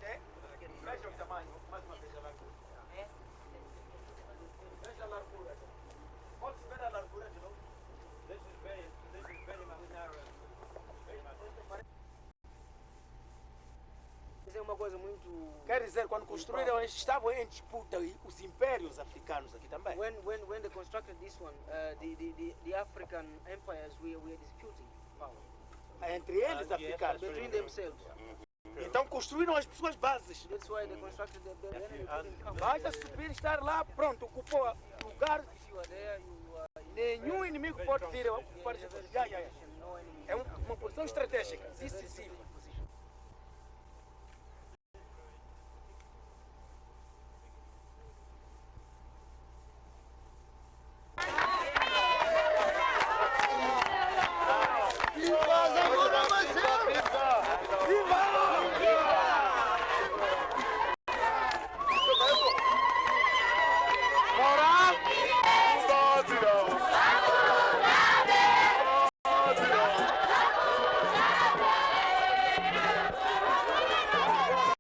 É, veja o tamanho, mais uma vez a largura. Veja a largura. Pode-se ver a largura de novo? This is very narrow. Very much. Isso é uma coisa muito. Quer dizer, quando construíram, eles estavam em disputa os impérios africanos aqui também. When they constructed this one, the African empires were disputing power Entre eles, africanos. between themselves. Então construíram as suas bases. That's why they constructed the enemy couldn't come. Basta subir, estar lá, pronto, ocupou lugar. If you are there, you are in Nenhum inimigo pode vir a ocupar in a essa very Já, já, já. position, no enemy. É uma posição estratégica, decisiva.